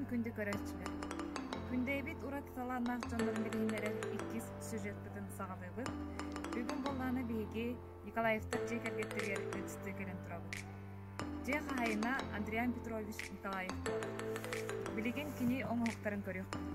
күндү көрөөччүлэр! Күндэйбит ураты талааннаах дьоннорун билиһиннэрэр иккис сюжеппытын саҕалыыбыт. Бүгүн буоллаҕына биһиги Николаевтар дьиэ кэргэттэригэр ыалдьыттыы кэлэн турабыт. Дьиэ хаһаайына Андриан Петрович Николаев буолар. Билигин кини оҥоһуктарын көрүөхпүт.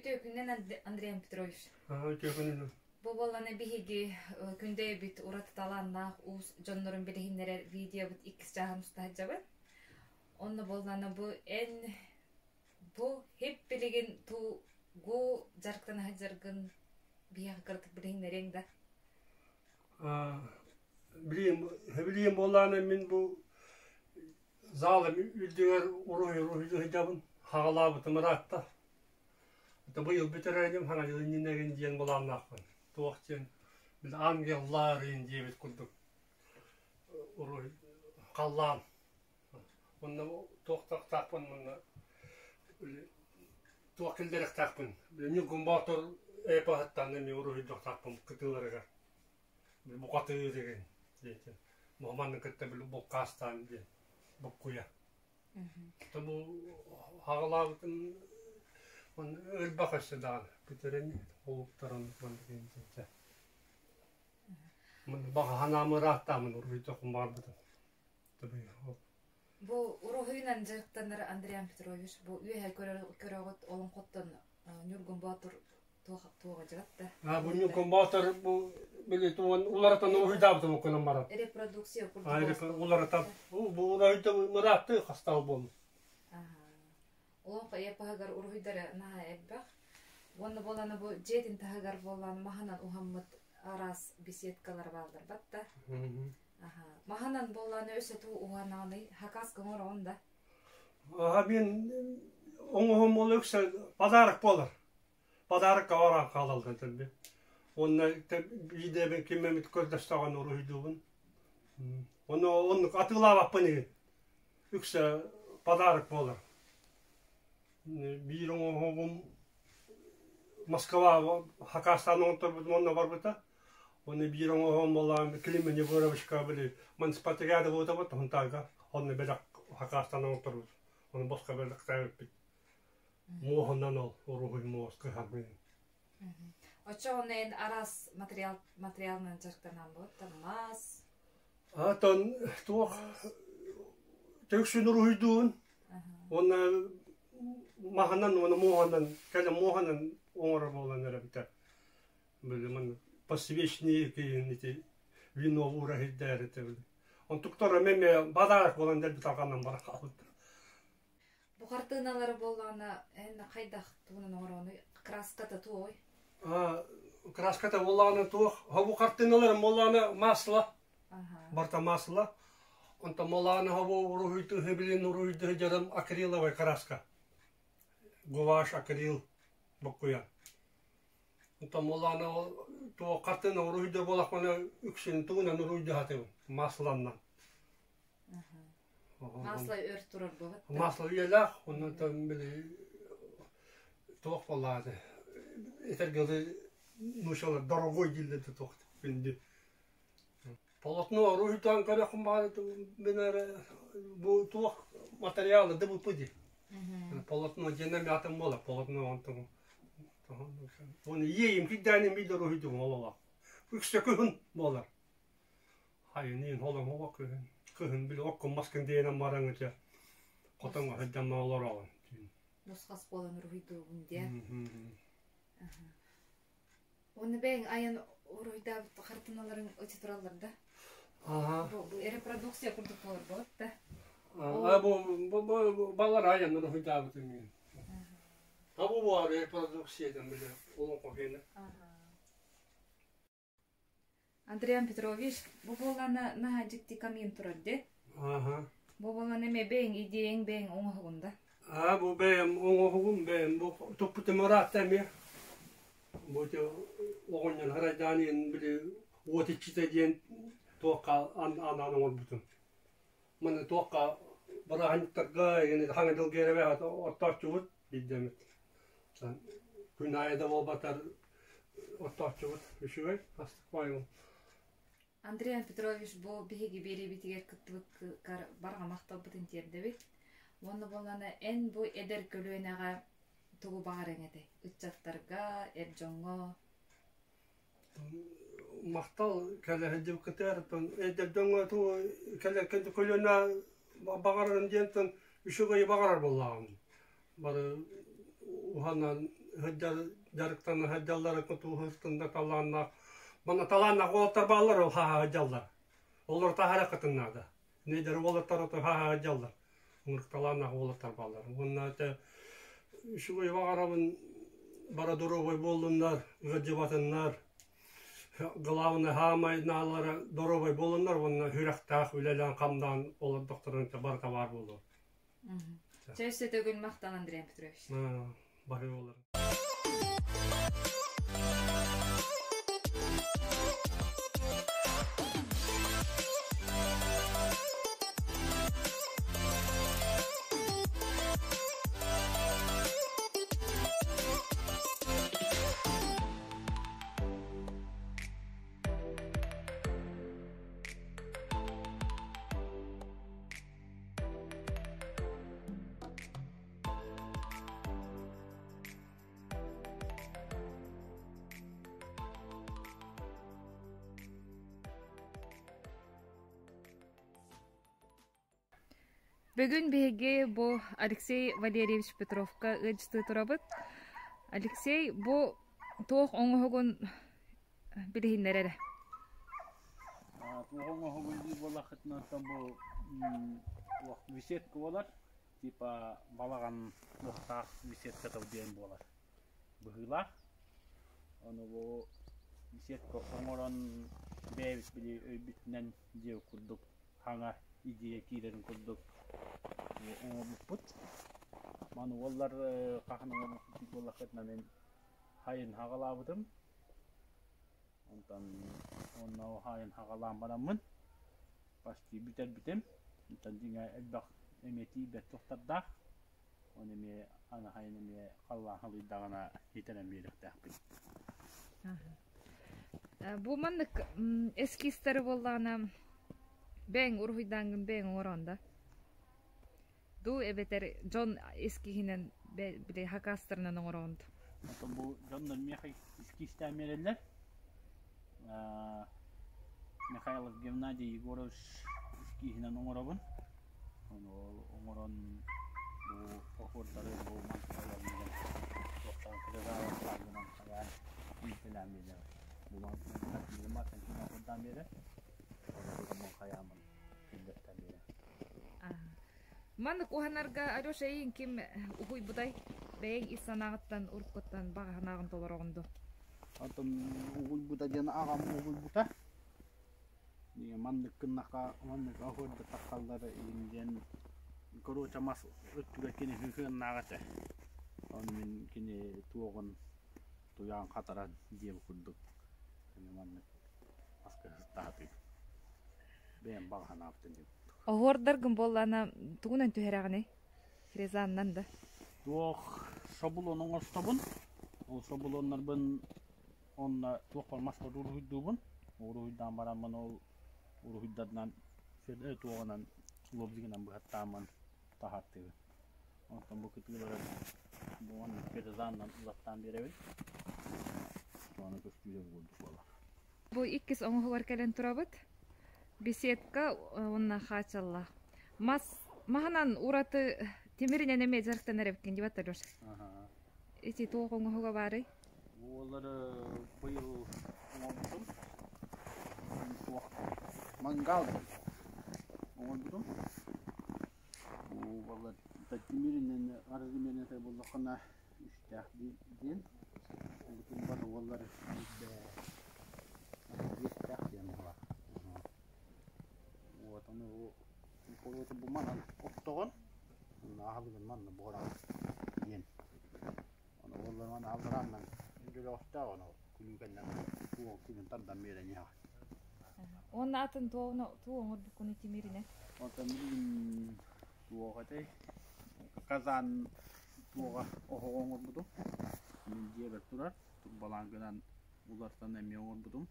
Үтүө күнүнэн Андриан Петрович. Үтүө күнүнэн. Бу буоллана биһиги күндэйбит ураты талааннаах уус дьоннорун билиһиннэрэр видеобут иккис чааһын уста сылдьабыт. Онно буоллана бу эн бу хип билигин туу гу дьарыктана сылдьаргын биһиэхэ кыратык билиһиннэриэҥ да? Билиим, билиим буоллаҕына мин бу залым үрдүгэр уруһуй уруһуйдуу сылдьабын, хаҕалаабытым ыраатта. Быйыл бүтэрэрим хаҥа дьыл иннинэгин диэн былааннаахпын. Туох диэн били ангеллаар диэбит курдук уруһуй халлаан. Онно туох тахтаахпын уонна туох киллэриэхтээхпин Ньургун Боотур эпоһыттан эмиэ уруһуйдуохтаахпын кытыыларыгар букатыыр деген диэтин Муһаманны кытта били булкаастаан диэн буккуйа. Бу хаҕалаабытын өлбөх өссө даҕаны бүтэрэн олуктарын баҕа санаам ырааттаамын уруһуйдуохпун баҕарбытым. Бу уруһуйунан дьарыктанар Андриан Петрович бу үөһэ көрөҕүт олоҥхоттон Ньургун Боотур туоҕа дьарат да? А бу Ньургун Боотур бу били туон уларытан уруһуйдаабытым окунан баран. Репродукция курдук. Уларытан. Бу уруһуйда мыраатты хастаал буолла. Олоҥхо эпоһыгар уруһуйдара наһаа элбэх. Уонна буолана бу дьиэтин таһыгар буоллаан маһынан уһаммыт араас беседкалар бааллар батта. Маһынан буоллааны өссө туу уһанаҕыный хакаска оҥороҕун да? Аха мин оҥоһум ол үксэ подарок буолар. Подарокка баран хаалаллар дэлби. Уонна биирдэ ким эмит көрдөстөҕүнэ уруһуйдуубун. Ону оннук атыылаабаппын игин. Үксэ подарок буолар. Биир оҥоһугум Москва Хакастан оҥотторбутум онно барбыта. Уонна биир оҥоһугум буоллаҕына Клим Егоровичка били муниципалитет буолбут Хунтаарга онно бэлэх Хакастан оҥотторбут. Ону босхо бэлэхтээбиппит. Муоһунан ол уруһуй муос кыһаммын. Оччоҕуна эн араас материал материалынан дьарыктанан буолта мас. Атон туох төксүн уруһуйдуун уонна маһынан уонна муоһанан кэлэ муоһанан оҥорор буолан эрэбитэ. Били манна подсвечные киин ити вино уура сирдээр этэ били. Онтуктар эмэ бадаарак буолан дэлби тарҕанан баран хаалбыттар. Бу хартыыналары буоллаҕына эн хайдах тугунан оҥороҕунуй? Краската туой? Краската буоллаҕына туох? Бу хартыыналарым буоллаҕына масло. Барыта масло. Онтон буоллаҕына бу уруһуйдуу билин уруһуйдуу дьарым акриловай краска. Гуашь, акрил буккуйа. Онтон буоллаҕына ол туох хартыына уруһуйдуур буоллахпына үксүн тугунан уруһуйдуу сатыыбын масланнан. Масло өр турар буолбат да? Масло үйэлээх, оннуттан били туох буоллаҕа этэргэ дылы нуучалар дорогой дииллэр да туох күндү. Полотно уруһуйдаан көрөххүн баҕар мин эрэ бу туох материалы ДВП дии. Полотно диэн эмиэ атын буолар полотно онтон Оны иэйим кирдээним биир да уруһуйдугум ол олох. Үксэ күһүн буолар. Хайыныын холоҥоҕо кыһын кыһын били оккун маскын диэнэн баран ытя хотоҥо сылдьан олороҕун түүн. Нусхас буолан уруһуйдуубун диэн. Уонна бэйэҥ айан уруһуйдаабыт хартыыналарыҥ ыча тураллар да? Аха. Бу репродукция курдук буолар буолат да? А бу балар айан уруһуйдаабытым мин. А бу баар репродукция били олоҥхо киэнэ. Андриан Петрович, бу буоллаана наһаа дьикти камин турар дии. Аха. Бу буоллаана эмиэ бэйэҥ идеяҥ бэйэҥ оҥоһугун да? Аа бу бэйэм оҥоһугум бэйэм бу туппутум ыраатта эмиэ. Бу ити оҕонньор харайдаан иһин били уот иччитэ диэн туохха анаан оҥорбутум. Маны туохха бырааһынньыктарга хаҥа дьылга эрэ оттооччубут биирдэммит. Күн аайы да буолбатар оттооччубут үчүгэй астык баайым. Андрей Петрович бу биһиги биэриибитигэр кыттыбыккар барҕа махталбытын тиэрдэбит. Уонна буоллаҕына эн бу эдэр көлүөнэҕэ тугу баҕарыаҥ этэй? Ыччаттарга, эр дьоҥҥо? Махтал кэлэ сылдьыбыккытыгар эдэр дьоҥҥо тугу кэлэр көлүөнэ баҕарарым диэн үчүгэйи баҕарар буоллаҕым. Бары уһанан сылдьар дьарыктана сылдьаллара кутууһустунна талааннаах манна талааннаах уолаттар бааллар ол хааһа сылдьаллар. Олор таһаарыаххытын наада. Эдэр уолаттар ото хааһа сылдьаллар. Ынырык талааннаах уолаттар бааллар. Уонна этэ үчүгэй баҕарабын бара доруобай буоллуннар, ыалдьыбатыннар. Главное хаамай наалара доруобай буолуннар уонна сүрэхтээх үлэлээн-хамнаан олордохторуна барыта баар буолуо. Чэ, өссө төгүл махтал, Андрей Петрович. Бары буолар. Бүгүн биһиги бу Алексей Валерьевич Петровка ыалдьытыы турабыт. Алексей, бу туох оҥоһугун билиһиннэр эрэ. Туох оҥоһугун диир буоллаххытына, оттон бу туох беседка буолар, типа балаҕан туохтаах беседката диэн буолар быһыылаах. Ону бу беседка оҥорон бэйэбит били өйбүтүнэн дьиэ курдук хаҥа идея киирэрин курдук оҥорбуппут. Маны уоллар хаһан оҥорбуппут диир буоллаххытына мин хайын хаҕалаабытым. Онтон уонна хаайан хаҕалаан бараммын почти бүтэрбитим. Онтон дьиҥэ элбэх эмиэ тиийбэт туохтардаах. Оны эмиэ аны хайын эмиэ халлаан халыйдаҕына итэрэн биэриэхтээхпин. Бу маннык эскизтары буоллаҕына бэйэҥ уруһуйдааҥҥын бэйэҥ оҥороон да? Дуу эбэтэр дьон эскиһинэн били хакаастарынан оҥороҕун дуу? Оттон бу дьоннор миэхэ эскизтээн биэрэллэр. Михайлов Геннадий Егорович эскиһинэн оҥоробун. Ону оҥорон бу оһуордары бу манталарынан туохтаан кырыгаалаахтарынан хайаан иитэлээн биэрэр. Бу мантан биэрэр. Ону хайаамын киллэртэн биэрэр. Маннык уһанарга Алеша эйигин ким уһуйбутай? Бэйэҥ ис санааҕыттан уруккуттан баҕа санааҕын толороҕун дуо? Оттон угуйбута диэн аҕам угуйбута. Маннык гыннаха маннык оһуорда тахсаллар иһин диэн короче мас өттүгэр кини сыһыаннаах этэ. Ону мин кини туоҕун туйаҕын хатаран диэбит курдук маннык маска сыстаатым. Бэйэм баҕа санаабытын диэн. Оһуордаргын буоллаҕына тугунан түһэрэҕиний? Фрезаннан да? Туох шаблон оҥостобун. Ол шаблоннарбын онно туохпар маска уруһуйдуубун. Уруһуйдаан бараммын ол уруһуйдарынан туоҕунан лобзигынан быһаттааммын таһаартыыбын. Онтон бу кытыылары бу уонна фрезаннан ылаттаан биэрэбин. Ону көстүүрэ курдук буолар. Бу иккис оҥоһугар кэлэн турабыт. Беседка уонна хаачаллаах. Мас маһынан ураты тимиринэн эмиэ дьарыктанар эбиккин дии Алеша. Ити туох оҥоһуга баарый? Уоллары быйыл оҥорбутум. Туох мангал оҥорбутум. Уоллар тимиринэн арыгы буоллаххына үстээх диэн Бутун уоллар биэстээх диэн буолар. Вот ону короче бу манан оттоҕун аһылыгын манна буһаран диэн. Ону уоллар маны алларааннан Дьөлөҕөстөөх ону күлүү кэннэ уол күнүн тардан биэрэн иһэҕин. Уонна атын туоҕуна туу оҥорбуккун тимиринэ? Оттон билигин туох этэй? Казан туоҕа оһоҕо оҥорбутум. Мин дьиэбэр турар. Турбалаан гынан уларсан эмиэ оҥорбутум.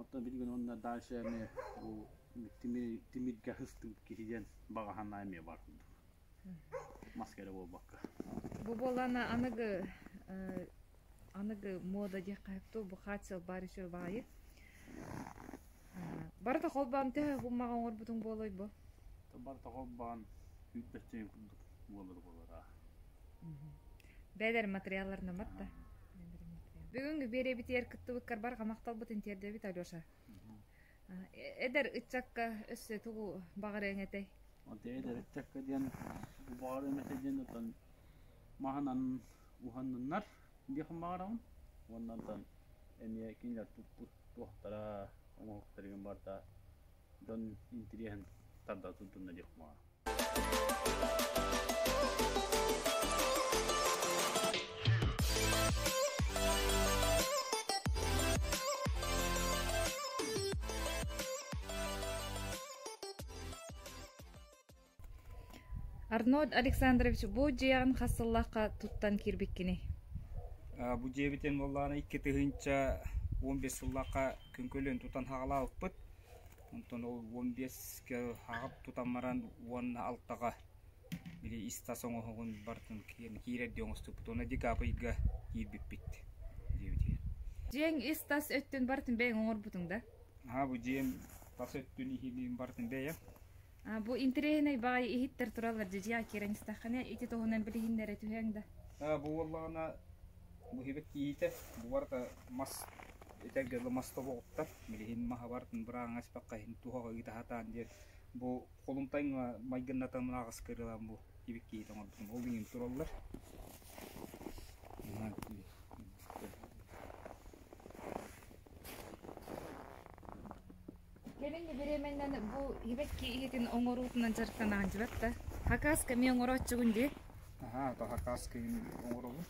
Оттон билигин уонна дальше эмиэ бу тимиргэ сыстыбыт киһи диэн баҕа санаа эмиэ баар курдук. Маска эрэ буолбакка. Бу буоллаана аныгы аныгы мода диэххэ сөп бу хааччыл баар үчүгэй баҕайы. Барыта холбоон төһө хуммаҕа оҥорбутуҥ буолуой бу? Барыта холбоон сүүрбэччэ курдук буолар буолара. Бэйэлэр материалларынан барда. Бүгүҥҥү биэрэбитигэр кыттыбыккар барҕа махталбытын тиэрдэбит Алеша. Эдэр ыччакка өссө тугу баҕарыаҥ этэй? Эдэр ыччакка диэн баҕарыам этэ диэн оттон маһынан уһанныннар диэххин баҕарабын. Уонна онтон эмиэ кинилэр туппут туохтара оҥоһуктарыгын барыта дьон интириэһин тарда турдунна диэххин баҕарабын. Арнольд Александрович, бу дьиэҕин хас сыллаахха туттан киирбиккиний? Бу дьиэбитин буоллаҕына 2015 сыллаахха күн тутан хаҕалаабыппыт. Онтон ол 15-кэ хаҕып тутан баран 16-ҕа били ис-тас оҥоһугун барытын киирэрдии оҥостубут. Уонна декабрьга киирбиппит диэбитигэр. Дьиэҥ ис-тас өттүн барытын бэйэҥ оҥорбутуҥ да? Аа, бу дьиэм тас өттүн иһилиин барытын бэйэм. А, бу интэриэһинэй баҕайы иһиттэр тураллар дьиэ киирэн истэххинэ ити туһунан билиһиннэрэ түһүөҥ да? Аа, бу буоллаҕына бу иһибит киһитэ бу барыта мас этэргэ дылы мас тобоҕуттар билигин маһа барытын бырааҥҥа испэххэ иһин туһаҕа ыыта сатаан диэн бу холумтаҥҥа майгыннатан аҕыс кырыылаан бу ибик киһитэ оҥорбутум ол иҥин тураллар. Кэлин бириэмэннэн бу ибэкки иһитин оҥоруутунан дьарыктанаан дьыбат да хакаска эмиэ оҥорооччугун дии? Аһаа, то хакаска оҥоробун.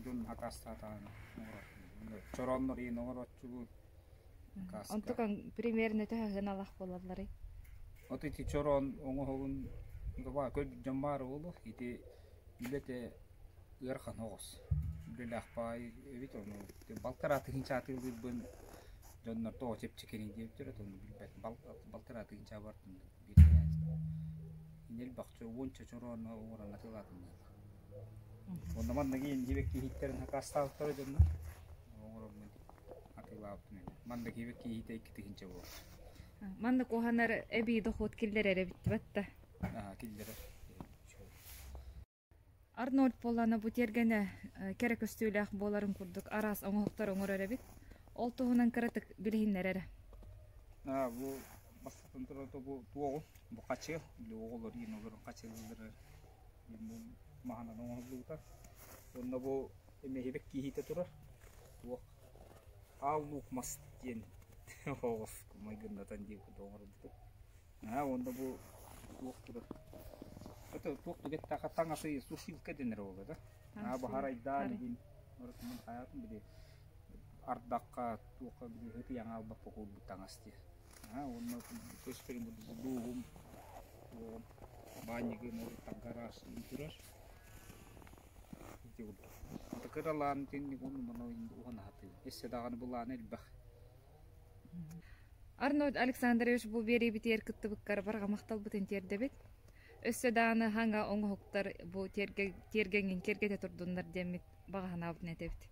Дьон хакастаатаҕына оҥорор. Чорооннор иин оҥорооччубут. Онтукаҥ примерно төһө сыаналаах буолалларый? От ити чороон оҥоһугун көрбүт дьон баар буолуо. Ити үлэтэ ыарахан оҕус. Үлэлээх баай эбит ону балтараа тыһыынча атыылыырбын дьоннор тоҕо чэпчэкиний диэбиттэр ону билбэт балтараа тыһыынча бартын биирдэ элбэх уонча чороон оҥорон атыылаатым Онно манна киин дьиэбэкки иһиттэрин хакаастаабыттара дьоннор оҥороммун атыылаабытым ини. Манна киэбэкки иһитэ 2000 буолар. Маннык уһанар эбии дохуот киллэрэр эбит да? Аа, киллэрэр. Арнольд буоллаҕына бу тиэргэнэ кэрэ көстүүлээх буоларын курдук араас оҥоһуктар оҥорор эбит. Ол туһунан кыратык билиһиннэр эрэ. Аа, бу бастатан туран бу туоҕу, бу хачыал, били оҕолор иин олорон хачыаллара бу маһынан оҥоһуллубута. Уонна бу эмиэ киһитэ турар. Туох аал луук мас диэн оҕус майгыннатан диэн курдук оҥорбутум. Аа уонна бу туох турар это туох түгэттээх таҥасы сушилка дэнэр буолла да. Аа баһарайдаан игин барытын хайаатын били ардахха туохха били ытыйан аалбакка куурбут таҥас дии. Аа уонна көстөрүн курдук дууһум баанньыгын гараж турар. Ити курдук. Кыралаан итинник уонна маны уһанаһатыы. Өссө даҕаны былаана элбэх. Арнольд Александрович бу биэриибитигэр кыттыбыккар барҕа махталбытын тиэрдэбит. Өссө даҕаны хаҥа оҥоһуктар бу тиэргэҥҥин киэргэтэ турдуннар диэммит баҕа санаабытын этэбит.